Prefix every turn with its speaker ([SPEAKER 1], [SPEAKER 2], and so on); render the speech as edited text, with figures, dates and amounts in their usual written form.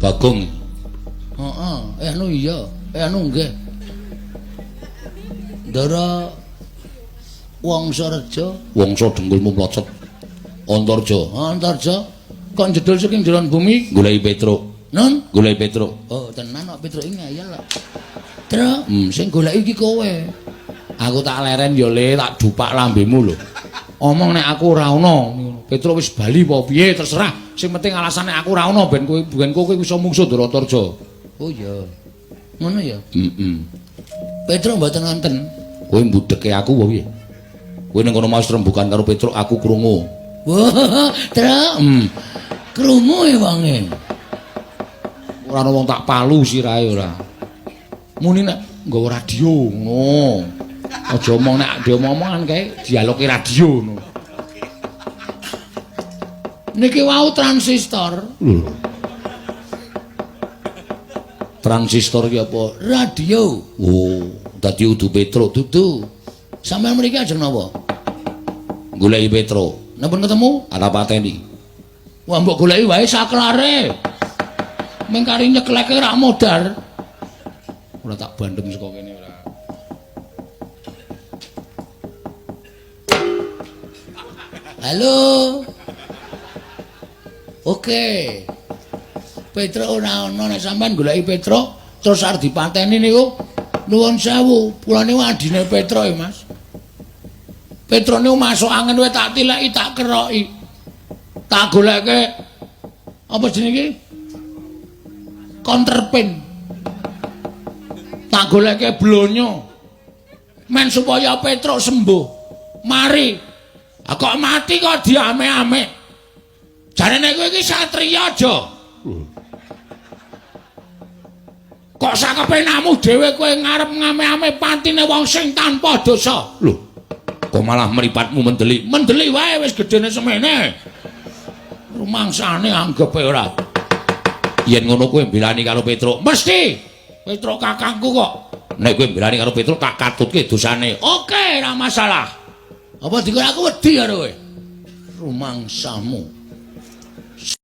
[SPEAKER 1] Bagong.
[SPEAKER 2] Heeh, anu iya, anu nggih. Ndara Wangsareja,
[SPEAKER 1] Wangsa dengkulmu mlocot. Antarja.
[SPEAKER 2] Antarja. Kok jedul saking jeron bumi?
[SPEAKER 1] Goleki Petruk.
[SPEAKER 2] Nun?
[SPEAKER 1] Goleki Petruk.
[SPEAKER 2] Oh, tenan kok Petruk iki ngeyel kok. Truk, sing goleki iki kowe.
[SPEAKER 1] Aku tak leren ya Le, tak dupak lambemu lho. Omong nek aku ora ana. Petruk wis bali apa piye terserah. Sing penting alasane aku ora ana ben kowe iso mungsuh Ndara Antarja.
[SPEAKER 2] Oh iya. Ngono ya.
[SPEAKER 1] Heeh.
[SPEAKER 2] Petruk mboten wonten.
[SPEAKER 1] Kowe mbudheke aku apa piye? Kowe ning kono mau rembukan karo Petruk aku krungu.
[SPEAKER 2] Wah, Truk. Krungu e wonge.
[SPEAKER 1] Ora ana wong tak palu sirahe ora. Muni nek nggawa radio ngono. Aja omong nek diomong-omongan kae dialoge radio ngono.
[SPEAKER 2] Niki wau transistor.
[SPEAKER 1] Lho. Transistor ki apa?
[SPEAKER 2] Radio.
[SPEAKER 1] Oh, dadi udu Petruk.
[SPEAKER 2] Dudu. Sampeyan mriki ajeng napa?
[SPEAKER 1] Goleki Petruk.
[SPEAKER 2] Napa ketemu?
[SPEAKER 1] Ana pateni.
[SPEAKER 2] Wah, mbok goleki wae saklare. Ming kari nyekleke rak modar.
[SPEAKER 1] Ora tak bandem saka kene ora.
[SPEAKER 2] Halo. Oke. Petruk ora ana nek sampean goleki Petruk terus arep dipateni niku nuwun sewu, kula niku adine Petruk ya, Mas. Petruk niku masuk angin wae tak tileki, tak keroki. Tak goleke apa jenenge iki? Counterpain. Tak goleke blonyo. Men supaya Petruk sembuh. Mari. Ah kok mati kok diame-ame. Jarene kowe iki satriya aja. Kok sakepenamu dhewe kowe ngarep ngame-ame pantine wong sing tanpa dosa.
[SPEAKER 1] Lho. Kok malah mripatmu mendelik?
[SPEAKER 2] Mendelik wae wis gedene semene. Rumangsane anggepe ora.
[SPEAKER 1] Yen ngono kowe mbelani karo Petruk.
[SPEAKER 2] Mesti. Petruk kakangku kok.
[SPEAKER 1] Nek kowe mbelani karo Petruk tak katutke dosane.
[SPEAKER 2] Oke, ora masalah. Apa dikira aku wedi karo kowe? Rumangsamu.